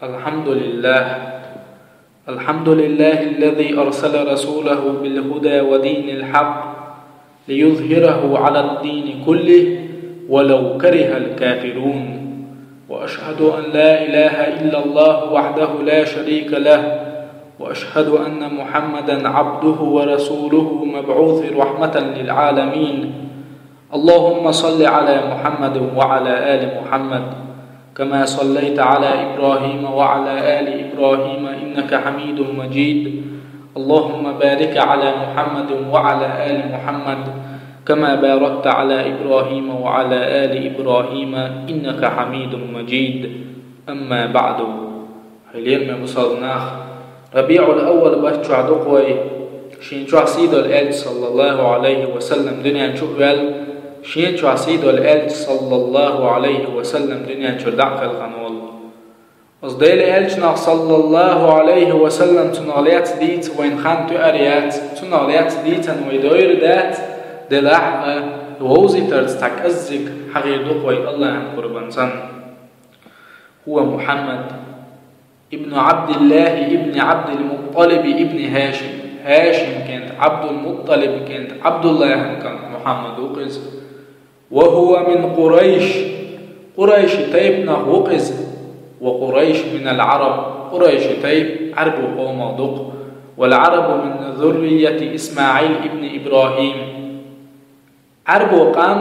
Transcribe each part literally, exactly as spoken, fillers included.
الحمد لله. الحمد لله الذي أرسل رسوله بالهدى ودين الحق ليظهره على الدين كله ولو كره الكافرون. وأشهد أن لا إله إلا الله وحده لا شريك له، وأشهد أن محمدا عبده ورسوله مبعوث رحمة للعالمين. اللهم صل على محمد وعلى آل محمد كما صليت على إبراهيم وعلى آل إبراهيم إنك حميد مجيد. اللهم بارك على محمد وعلى آل محمد كما باركت على إبراهيم وعلى آل إبراهيم إنك حميد مجيد. أما بعد. Хьалерме бусалнах, РабиӀул-Аввал бац чохь дукха вай, шен чохь сийдолу Элча, саллаллаху Ӏалайхи ва саллам, дуьнен чу а ваьлла, шен чохь сийдолу Элча, саллаллаху Ӏалайхи ва саллам, дуьнен чуьра дӀа а кхелхина волу. Оцу Делан Элчанах, саллаллаху Ӏалайхи ва саллам, цунах лаьцна дийца вайна хан тоьар яц, цунах лаьцна дийцина вай дойр дац, делахь а, вовзийтарца цхьа кӀеззиг хьахийр ду-кх вай Аллахьан къурбан санна. هو محمد ابن عبد الله ابن عبد المطلب ابن هاشم. Хьашим кӀант, Ӏабдул-Мутталиб кӀант, Ӏабдуллахьан кӀант Мухьаммад ву-кх иза. وهو من قريش. Къурайши тайпанах ву-кх иза. وقريش من العرب. Къурайши тайпа Ӏаьрбийн къомах ду-кх. والعرب من ذرية إسماعيل ابن إبراهيم. Ӏаьрбийн къам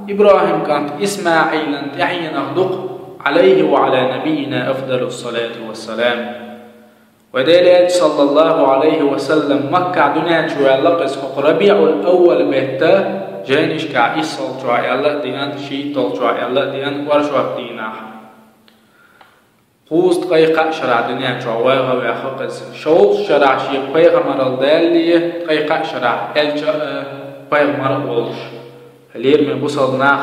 ИбрахӀим кӀант ИсмаӀилан тӀаьхьенах ду-кх, Ӏалайхи ва Ӏала набийина афдалу салати ва салам. Вай Делан Элча, саллаллаху Ӏалайхи ва саллам, Маккахь дуьнен чу ваьлла-кх иза хӀокху РабиӀул-Аввал беттан жайнашкахь иссалгӀачохь аьлла а деана, шийтталгӀачохь аьлла а деана, оршот дийнахь. Кхузткъе кхаа шарахь дуьнен чохь ваха а ваьхна-кх иза. Шовзткъа шарахь шен пайхамаралла далале, ткъе кхаа шарахь элча а, пайхамар а волуш. Хьалерме бусалнах,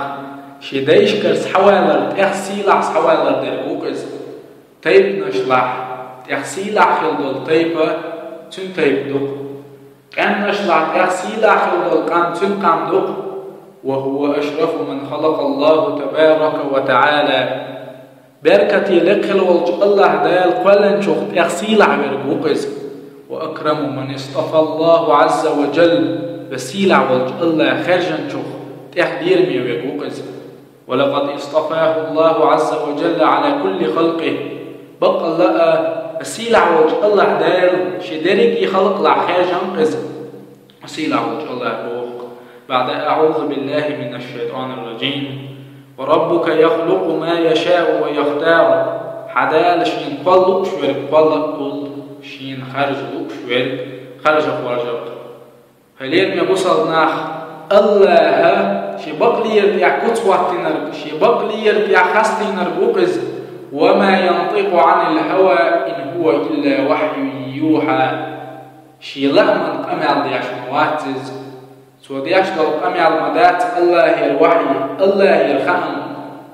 шен дайшкара схьавалар тӀех сийлахь схьавалар дерг ву-кх иза. Тайпанашлахь тӀех сийлахь хила долу тайпа цуьнан тайпа ду-кх. Къаьмнашлахь тӀех сийлахь хила долу къам цуьнан къам ду-кх. وهو أشرف من خلق الله تبارك وتعالى. Беркате лекха хила волчу АллахӀ Дала кхоьллинчух тӀех сийлахь верг ву-кх иза. وأكرم من اصطفى الله عز وجل. Веза-сийлахь волчу АллахӀа хаьржинчух тӀех лераме верг ву-кх иза. ولقد اصطفاه الله عز وجل على كل خلقه. Баккъалла а, Веза-сийлахь волчу АллахӀ Дала шен дерриге халкъалахь хаьржина-кх иза. Сийлахь волчу АллахӀа боху-кх: بعد أعوذ بالله من الشيطان الرجيم. وربك يخلق ما يشاء ويختار. Хьан Дала шена кхолла лууш верг кхолла а волу, шена харжа лууш верг харжа а хоржа-кх. Хьалерме бусалнах, АллахӀа шен бакълера тӀехь куц хӀоттийнарг, шен бакълера тӀехь хастийнарг ву-кх иза. وما ينطق عن الهوى إن هو إلا وحي يوحى. Шен лааман къамел деш ма вац иза. Цо деш долу къамел ма дац АллахӀера вахьйу, АллахӀера хаам.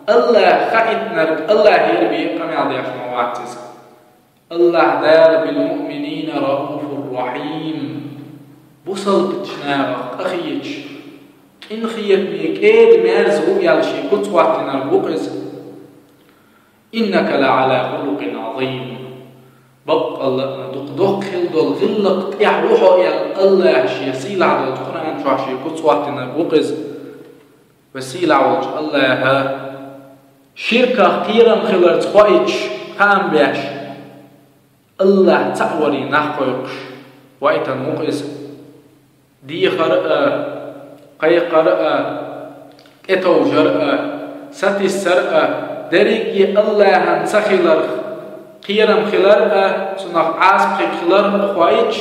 АллахӀа хаийтинарг АллахӀера бен къамел деш ма вац иза. АллахӀ Дала بالمؤمنين رءوف رحيم. Бусалбачу нахах къахеташ, къинхетаме, кӀеда-мерза ву аьлла шен куц хӀоттийнарг ву-кх иза. إنك لعلى خلق عظيم. Баккъалла а, дукха доккха хила долу гӀиллакх тӀехь ву хьо аьлла, АллахӀа шен сийлахь долчу Къуръан чохь шен куц хӀоттийнарг ву-кх иза. Веза-сийлахь волчу АллахӀа ширках кхерам хиларца хоуьйтуш, хаам беш, АллахӀ цхьаъ варий нах кхойкхуш, хоуьйтина ву-кх иза. Дехар а, кхайкхар а, тӀетовжар а, сатийсар а, дерриге АллахӀан ца хиларх кхерам хилар а, цунах Ӏазап хилар а хоуьйтуш,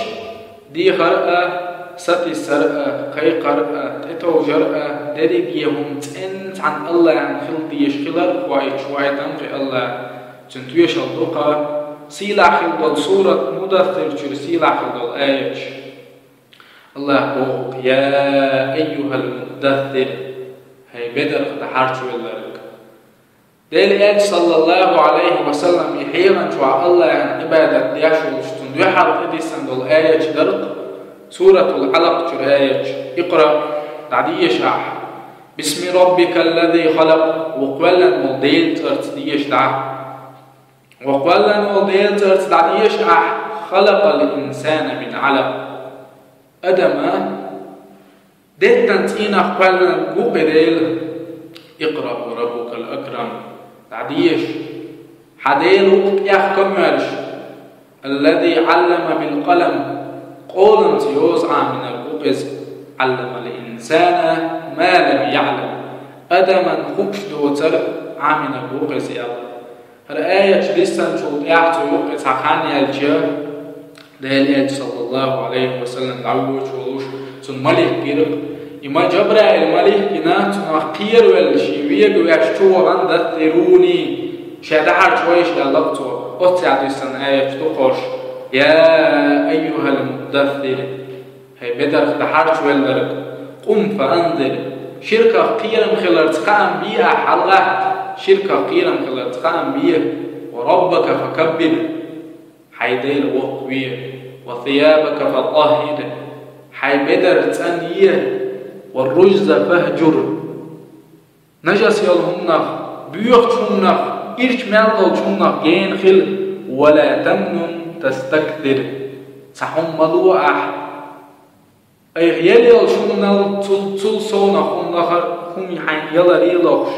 дехар а, сатийсар а, кхайкхар а, тӀетовжар а, дерриге хӀума цӀена цхьана АллахӀан хила дезаш хилар а хоуьйтуш хоуьйтина-кх и АллахӀ. Цуьнан тоьшалла ду-кх сийлахь хила долу сурат Муддассир чуьра сийлахь хила долу аяташ. АллахӀа боху-кх: يا أيها المدثر. ХӀай бедарх дӀахьарчавелларг. Делан Элча, саллаллаху Ӏалайхи ва саллам, и хьехам чохь АллахӀан Ӏибадат деш волуш, цунна дуьхьал тӀедиссина долу аяташ дара-кх Суратул Ӏалакъ чуьра аяташ: اقرأ, дӀадеша ахь. باسم ربك الذي خلق, ву кхоьллина волу Делан цӀарца деша дӀа. Ва кхоьллина волу Делан цӀарца дӀадеша ахь: «خلق الإنسان من علق». Адама деттан цӀийнах кхоьллинарг ву-кх и Дела. «اقرأ وربك الأكرم». ДӀадеша. Хьан Дела ву-кх тӀех камаьрша. «الذي علم بالقلم». Къоламца йоза Ӏамийнарг ву-кх иза. «علم الإنسان ما لم يعلم». Адамна хууш доцург Ӏамийнарг ву-кх иза аьлла. ХӀара аят диссинчул тӀаьхьа цу юккъе цхьа хан яьлча, Делан Элча, саллаллаху Ӏалайхи ва саллам, дӀавоьдуш волуш, цунна малик гира-кх. И ма-, Джабраил малик гина, цунах кхеравелла, шен вега веш чу вахана, «دثروني», ша дӀахьарчавойша аьлла-кх цо. Оццехь диссина аят ду кхузахь: «يا أيها المدثر». ХӀай бедарх дӀахьарчавелларг, «قم فأنذر», ширках кхерам хиларца кхаам бе ахь, хьалагӀатта, ширках кхерам хиларца кхаам бе, «وربك فكبر», хьайн Дела воккхаве, «وثيابك فطهر», хьайн бедар цӀанъе, «والرجز فاهجر». Нажас йолу хӀуманах, боьхачу хӀуманах, ирча мел долчу хӀуманах гена хила, «ولا تمنن تستكثر». Цхьа хӀума ма ло ахь. Айхьа елла йолчу хӀуманал, цул, цул совнах хӀума лахар, хӀума хьайна яларе а лохуш.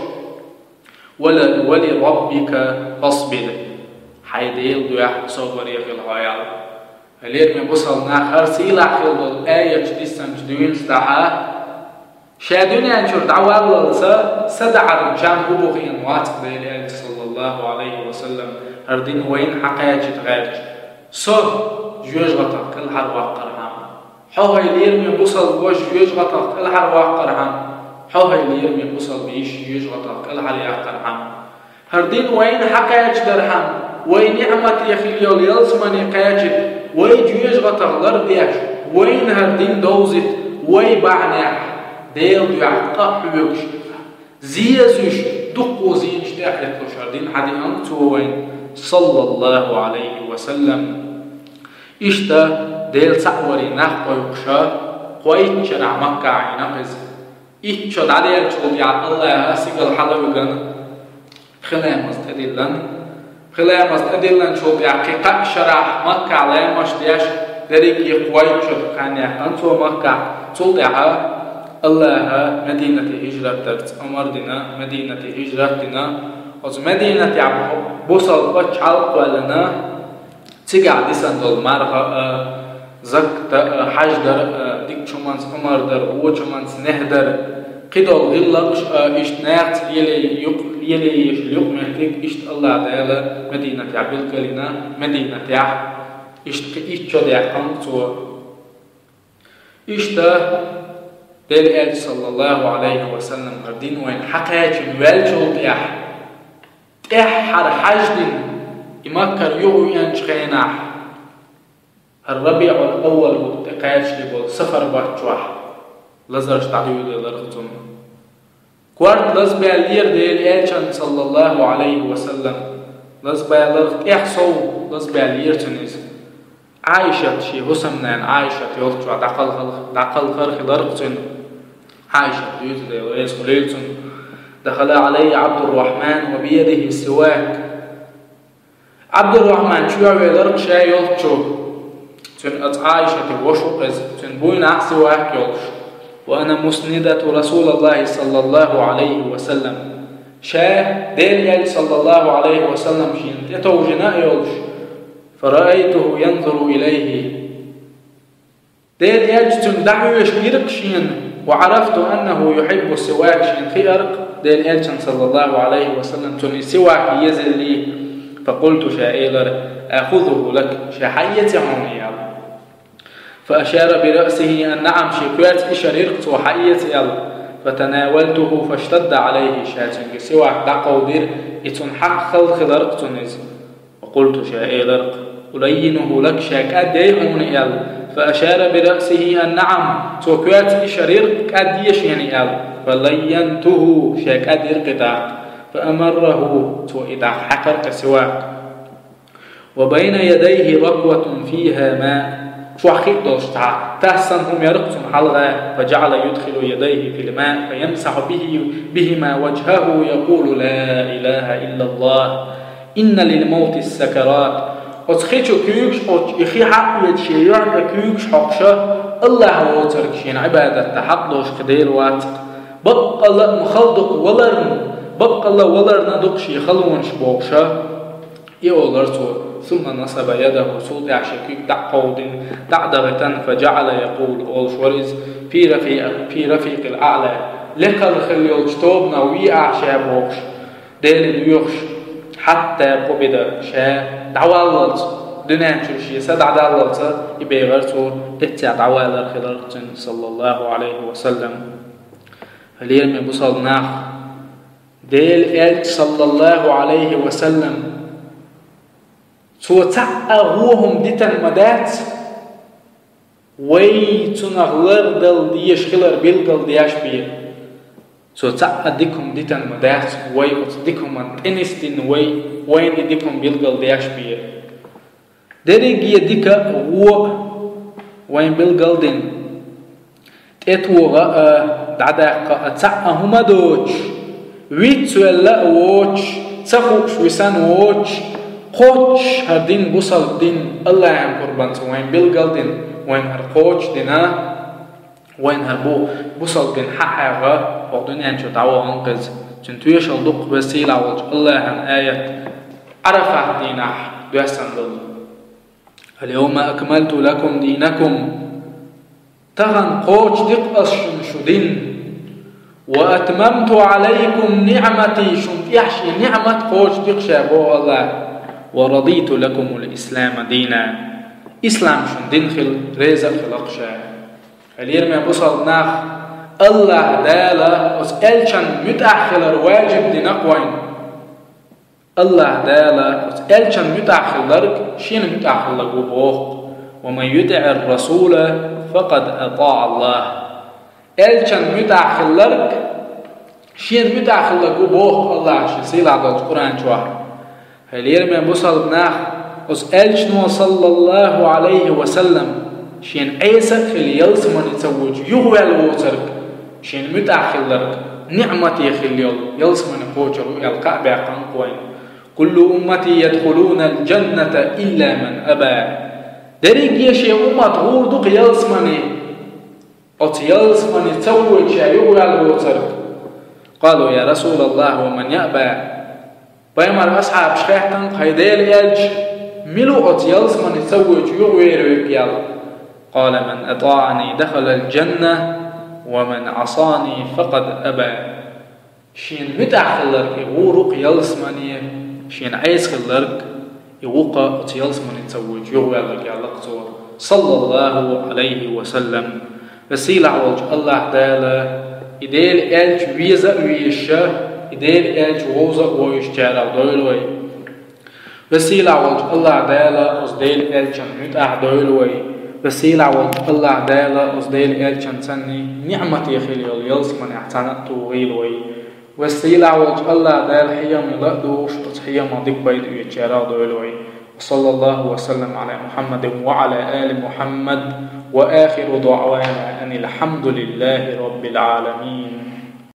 «ول-, ولربك فاصبر». Хьайн Делан дуьхьа собаре хила хьо аьлла. Лераме бусалба нах, хӀара сийлахь хила долу аят диссинчу дуьйна схьа, ша дуьнен чуьра дӀаваллалца, са даӀарна чам хӀун бу хиъна вац-кх Делан Элча, саллаллаху Ӏалайхи ва саллам, хӀара дин вайна хьакхачийта гӀерташ. Со жоьжахатех кӀелхьарваккхархьама. Хьо, хӀай лераме бусалба ваша, жоьжахатех кӀелхьарваккхархьама. Хьо, хӀай лераме бусалба йиша, жоьжахатех кӀелхьаръяккхархьама. ХӀара дин вайна хьакхачадархьама, вай ниӀмате хила йолу ялсамане кхачийта, вай жоьжахатех лардеш, вайна хӀара дин довзийта, вай бахьанехь Делан дуьхьа къа а хьоьгуш, зен а зуьйш, дуккха а зенаш тӀехь а хӀитталуш хӀара дин хьадеана-кх цо вайна, саллаллаху Ӏалайхи ва саллам. Иштта Делан цхьаъ варе нах кхойкхуш, кхойтта шарахь Маккахь Ӏийна-кх иза. Итт шо дӀадаьллачул тӀаьхьа АллахӀа сигала хьала а вигна, пхи ламаз тӀедиллина. Пхи ламаз тӀедиллинчул тӀаьхьа кхин кхаа шарахь Маккахь ламазаш деш, дерриге кхойтта шо хан яьккхина цо Маккахь. Цул тӀаьхьа АллахӀа Мединате хӀижрат дарца омра дина, Мединате хӀижрат дина. Оцу Мединатехь бусалба пачхьалкх а кхоьллина, цигахь дисина долу марха а, закат а, хьаж дар а, дикачу хӀуманца омра дар, вочу хӀуманца нехь дар, кхидолу гӀиллакхаш а, иштта нахаца леле юкъ-, лелаеш йолу юкъаметтиг, иштта АллахӀ Дала Мединатехь билгалйина, Мединатехь иштта кхин итт шо даьккхина цо. Иштта Делан Элча, саллаллаху Ӏалайхи ва саллам, хӀара дин вайна хьакхачийна ваьллачул тӀаьхьа, тӀаьххьара хьаж дина, и Маккара юха веанчу хенахь, хӀара РабиӀул-Аввал бутт тӀекхачале болу Сафар баттахь, лазарш дӀадуьйлийлира-кх цунна. Корта лазабаьллера Делан Элчанна, саллаллаху Ӏалайхи ва саллам. Лазабаьлларх тӀехь сов лазабаьллера цунна иза. Ӏайшат, шен хӀусамнана Ӏайшат йолчохь дӀакхалхар-, дӀакхалхар хилира-кх цуьнан. Ӏайшат дуьйцу, Дела реза хуьлийла цунна: «دخل علي عبد الرحمن وبيده سواك». Ӏабдуррахьман чоьхьавелира-кх ша йолччу, цуьнан оцу Ӏайшатан ваша ву-кх иза, цуьнан буйнахь сивак йолуш. «وأنا مسندة رسول الله صلى الله عليه وسلم». Ша Делан Элча, саллаллаху Ӏалайхи ва саллам, шена тӀетовжина а йолуш. «فرأيته ينظر إليه». Делан Элча цуьнга дӀахьоьжуш гира-кх шена, «وعرفت أنه يحب السواك», шена хиира-кх Делан Элчанна, саллаллаху Ӏалайхи ва саллам, цунна и сивак езаллий. «فقلت», ша элира: «آخذه لك», ша хьаэций хьуна и аьлла. «فأشار برأسه أن نعم», шен коьртаца ишар йира-кх цо, хьаэца аьлла. «فتناولته فاشتد عليه», ша цуьнга сивак дӀакховдийра, и цунна хьакъ хала хилира-кх цунна иза. «وقلت», ша элира-кх: «ألينه لك», ша кӀаддей хьуна аьлла. «فأشار برأسه أن نعم», цо коьртаца ишар йира-кх, кӀадде шена аьлла. «فلينته», ша кӀаддийра-кх и даккха. «فأمره», цо и даккха хьаькхира-кх и сивак. «وبين يديه ركوة فيها ماء». Чохь хи а долуш цхьа тассан хӀума яра-кх цунна хьалха. «فجعل يدخل يديه في الماء فيمسح به، بهما وجهه يقول: لا إله إلا الله». إن للموت لسكرات. Оцу хи чу куьйгаш, оцу и хи хьаъ а веъча, шен юьхь тӀе куьйгаш хьокхуш, АллахӀ воцург шена Ӏибадат дан хьакъ долуш кхин Дела вац. Баккъалла а ма хала ду-кх валарна, баккъалла а валарна ду-кх шен халонаш бохуш, и олура цо. ثم نصب يده, цул тӀаьхьа шен куьг дӀа а кховдина, дӀа а дахийтина, فجعل يقول, олуш вара иза: في رفيق، في الرفيق الأعلى, лекхара хилла йолчу тобанах ве ахь ша бохуш, Деле доьхуш, حتى قبض, ша дӀаваллалц, дуьнен чуьра шен са дӀадаллалц, и бегӀар цо эццехь дӀавалар хиларх цуьнан, саллаллаху Ӏалайхи ва саллам. Лераме бусалба нах, Делан элча, саллаллаху Ӏалайхи ва саллам, цо цхьаъ а вон хӀума дитина ма дац, вай цунах лардала дезаш хилар билгалдеш бен. Цо цхьаъ а дика хӀума дитина ма дац, вай оцу дика хӀуманна тӀе нисдина вай, вайна и дика хӀума билгалдеш бен. Дерриге дика а, вон а вайна билгалдина, тӀетоха а, дӀадаккха а цхьаъ а хӀума доцуш, вицвелла а воцуш, ца хууш висина воцуш, кхоччуш хӀара дин, бусалба дин, АллахӀан къурбанца вайна билгалдина, вайна хӀара кхочушдина, вайна хӀара бу-, бусалба дин хьаӀаьхьа, хӀокху дуьнен чу дӀавахана кхеза. Цуьнан тоьшалла ду-кх Веза-Сийлахь волчу АллахӀан аят, Ӏарафат дийнахь доьссина долу: اليوم أكملت لكم دينكم. Тахана кхочушди-кх ас шуна шун дин. وأتممت عليكم نعمتي, шуна тӀехь шен ниӀмат кхочушди-кх ша боху АллахӀа. ورضيت لكم الإسلام دينا. Ислам шуна дин хила реза а хила-кх ша. Хьалераме бусалба нах, АллахӀа Дала оцу элчан муьтӀахь хилар ваджиб дина-кх вайна. АллахӀа Дала оцу элчан муьтӀахь хилларг шена муьтӀахь хилларг ву боху. ومن يطع الرسول فقد أطاع الله. Элчан муьтӀахь хилларг шена муьтӀахь хилларг ву боху АллахӀа шен сийлахь долчу Къуръан чохь. Хьалераме бусалба нах, оцу элчано, саллаллаху Ӏалайхи ва саллам, шена Ӏеса а хилла ялсамане ца воьдуш юхаваьлла воцург, шена муьтӀахь хилларг ниӀмате хилла йолу ялсамане кхочур ву аьлла кхаъ баьккхина-кх вайна. كل أمتي يدخلون الجنة إلا من أبى. Дерриге шен уммат гӀур ду-кх ялсамане, оцу ялсамане ца воьдуш юхаваьлла воцург. قالوا يا رسول الله ومن يأبى؟ Пайхамар асхьабаш хаьттина-кх: хьайн Делан элча, мила ву оцу ялсамане ца воьдуш юхавер верг аьлла. قال من أطاعني دخل الجنة ومن عصاني فقد أبى. Шена муьтӀахь хилларг и гӀур ву-кх ялсамане, шена Ӏеса хилларг и ву-кх оцу ялсамане ца воьдуш юхаваьлларг аьлла-кх цо, саллаллаху Ӏалайхи ва саллам. Веза-Сийлахь волчу АллахӀа Дала и Делан элча веза а везаш, и Делан элча вовза а вовзуьйтучарах дойла вай. Веза-Сийлахь волчу АллахӀа Дала оцу Делан элчан муьтӀахь дойла вай. Веза-Сийлахь волчу АллахӀа Дала оцу Делан элчан санна ниӀмате хилла йолу ялсаманехь цхьаьна а тухийла вай. Веза-Сийлахь волчу АллахӀа Дала хьехаман ла а дугӀуш, оцу хьехамах дика пайда оьцучарах дойла вай. وصلى الله وسلم على محمد وعلى آل محمد، وآخر دعوانا أن الحمد لله رب العالمين.